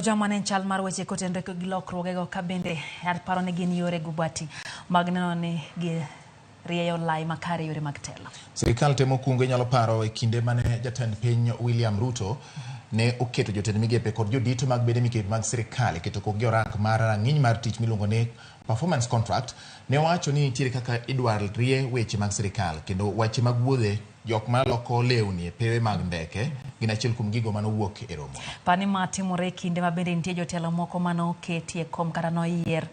Joma ne chal mar weche kotenore gi lokruogego ka bende aparo ni gin yore gubati mag neno ni girieyo lai makare yore mag telo. Sirikal temo kungo inyalo paro e kinde mane jatend piny William Ruto ne oketo jotend migepe kod jodito mag bede migepe mag sirikal e keto kokgi orak mar rang'iny mar tich miluongo ni performance contract ne owacho ni nitiere kaka idwar rie weche mag sirikal kendo weche mag wuodhe jok maloko lewni e pewe mag ndeke gin achiel kuom gigo manowuok e romo. Pani ma timore e kinde ma bende nitie jotelo moko manoketi e kom kata noyier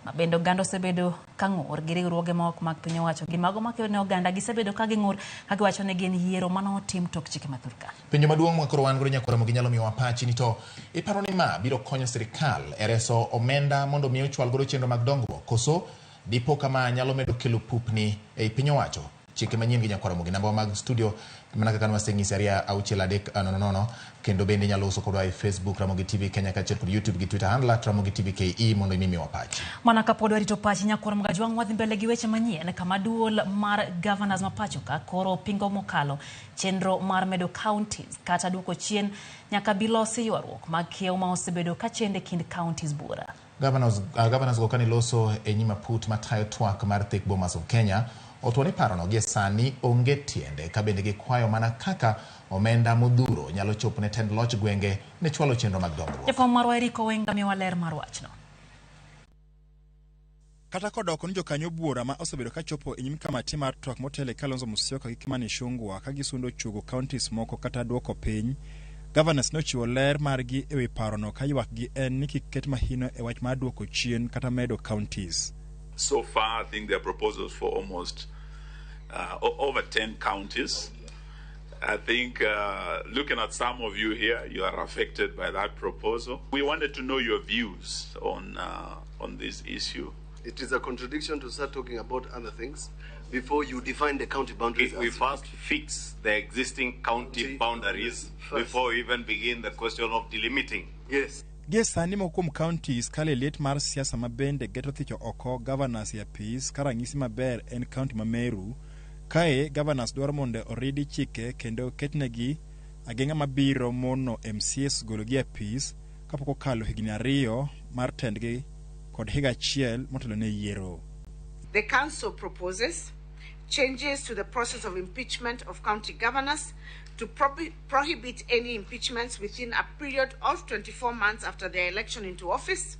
ma bende oganda osebedo ka ng'ur gi riwruoge ma ok mag piny owacho gi mago makedo ne oganda gisebedo ka ging'ur ka giwacho ni gin yiero manotim tok chike ma thurka. Penjo maduong' ma koro wan godo nyakwar Ramogi nyalo miyowa pachi ni to iparo ni ma biro konyo sirikal e reso omenda mondo mi ochwal godo chenro mag dongruok koso dipo kama nyalo medo kelo pupni ei piny owacho chike manyien gi nyakwar Ramogi namba mag studio mana kaka nwaseng'isi 2 6 3 0 0 kendo bende inyalo uso kodwa e Facebook Ramogi TV Kenya kaachiel kod YouTube gi Twitter handle @RamogiTVKE mondo imiwa pachi. Mana kapod warito pachi nyakwar Mgajwang' wadhi mbele gi weche manyien kama duol mar governors ma pacho ka koro pingo mokalo chenro mar medo counties kata duoko chien nyaka bi losi ywaruok mag kiewo ma osebedo ka chendo e kind counties buora. Governors go kane loso e nyim aput matayo twak mar Thick Bomas of Kenya otwo ni parono gie sani onge tiende ka bende gikwayo mana kaka omenda modhuro nyalo chopo ne tend loch gwenge ne chwalo chenro mag dongruok. Jafwambo marwa Eric Owenga miyowa ler mar wachno. Kata kodoko ni jokanyo buora ma osebedo kachopo e nyim kamati mar twak motele Kalonzo Musyoka gi Kimani Ichung'wa ka gisundo chugo counties moko kata duoko piny, governors nochiwo ler margi e wi parono ka ywakgi en ni kik ket mahino e wach mar duoko chien kata medo counties. So far, I think there are proposals for almost over 10 counties. I think looking at some of you here, you are affected by that proposal. We wanted to know your views on this issue. It is a contradiction to start talking about other things before you define the county boundaries. If we as- first fix the existing county County boundaries first. Before we even begin the question of delimiting. Yes. Gie sani moko kuom counties kalo e liet mar siasa ma bende geto thicho oko governors e apis ka ranyisi maber en county ma Meru. Kae governors dwaro mondo oridi chike kendo ketnegi ageng'a mabiro mono MCAs gologi e apis kapok okalo higni 2 mar tendgi kod higa achiel motelo ne yiero. The Council proposes changes to the process of impeachment of county governors to prohibit any impeachments within a period of 24 months after their election into office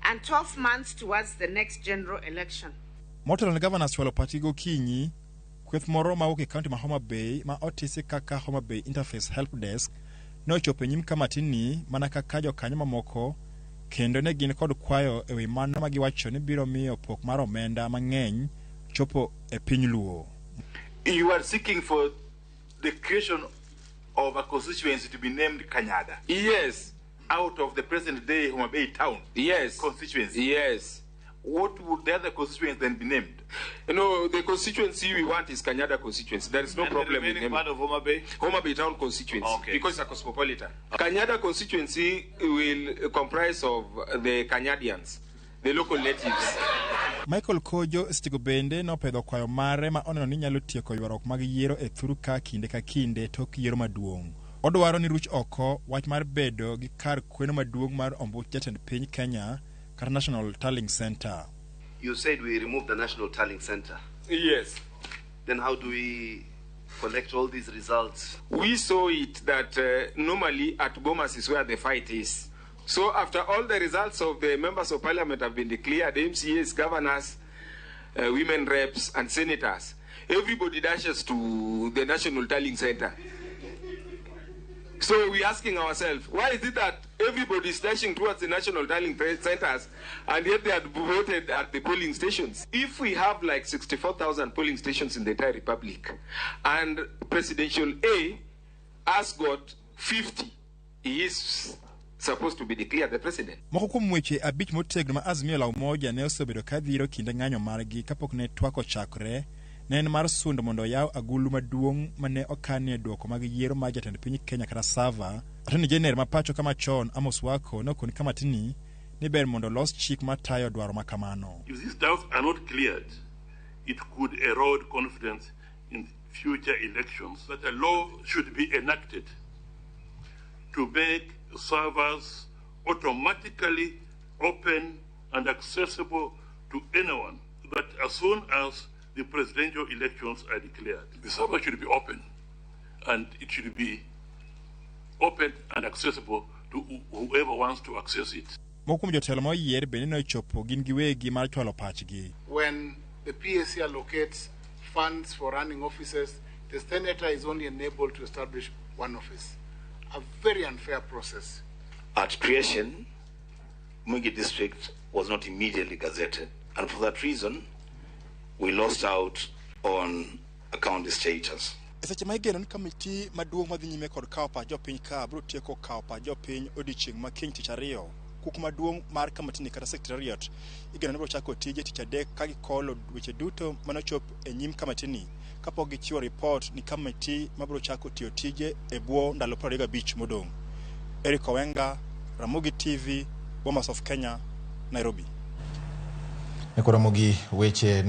and 12 months towards the next general election. Motelo ne governors chwalo pachgi gokinyi, kweth moro mawuok e kaunti ma Homa Bay ma otisi kaka Homa Bay Interface Help Desk ne ochopo e nyim kamatini mana kaka jokanyo mamoko kendo ne gin kod kwayo e wi mano ma giwacho ni biro miyo pok mar omenda mang'eny chopo e piny Luo. You are seeking for the creation of a constituency to be named Kanyada. Yes. Out of the present day Homa Bay town. Yes. Constituency. Yes. What would the other constituents then be named? The constituency we want is Kanyada constituency. There is no And the problem with remaining naming. Part of Homa Bay? Homa Bay town constituency. Because it's a cosmopolitan. Kanyada constituency will comprise of the Kanyadians, the local natives. Michael Kojo sechego bende nopedho kwayo mare ma oneno ni nyalo tieko ywaruok mag yiero e thur ka kinde ka kinde tok yiero maduong'. Odwaro ni ruch oko wach mar bedo gi kar kweno maduong' mar ombuch jatend piny Kenya kata National Tallying Center. You said we remove the National Tallying Center. Yes. Then how do we collect all these results? We saw it that normally at Bomas is where the fight is. So after all the results of the members of parliament have been declared, MCAs, governors, women reps, and senators, everybody dashes to the National Tallying Center. So we're asking ourselves, why is it that everybody is dashing towards the National Tallying Centers and yet they are voted at the polling stations? If we have like 64,000 polling stations in the entire republic and Presidential A has got 50, he is supposed to be declared the president. Moko kuom weche abich motegno ma Azimio la Umoja ne osebedo ka dhiro kinde ng'anyo margi kapok ne twak ochakore ne en mar sundo mondo oyaw agulu maduong' mane okanie duoko mag yiero mar jatend piny Kenya kata Sava. Attorney General ma pacho kama chon Amos Wako ne okoni kamatini ni ber mondo olos chik matayo dwaro ma kamano. If these doubts are not cleared, it could erode confidence in future elections. That a law should be enacted to make servers automatically open and accessible to anyone, that as soon as the presidential elections are declared, the server should be open, and it should be open and accessible to whoever wants to access it. Moko kuom jotelo ma oyier bende ne ochopo gin giwegi mar chwalo pachgi. When the PSC allocates funds for running offices, the senator is only enabled to establish one office. A very unfair process. At creation, Mwingi District was not immediately gazetted, and for that reason, we lost out on a county status. E seche ma igeno ni kamiti maduong' madhi nyime kod kawo pach jopiny ka biro tieko kawo pach jopiny odiochieng' ma kiny tich ariyo. Kuku maduong' mar kamatini kata secretariat igeno ni biro chako tije tich adek ka gikolo weche duto manochop e nyim kamatini kapok gichiwo ripot ni kamiti mabiro chako tiyo tije e bwo ndalo 25 modong'. Eric Owenga, Ramogi TV, Bomas of Kenya, Nairobi. Ramogi weche.